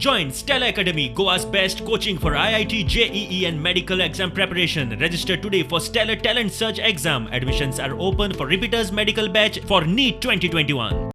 Join Stellar Academy, Goa's best coaching for IIT, JEE and medical exam preparation. Register today for Stellar Talent Search exam. Admissions are open for repeaters medical batch for NEET 2021.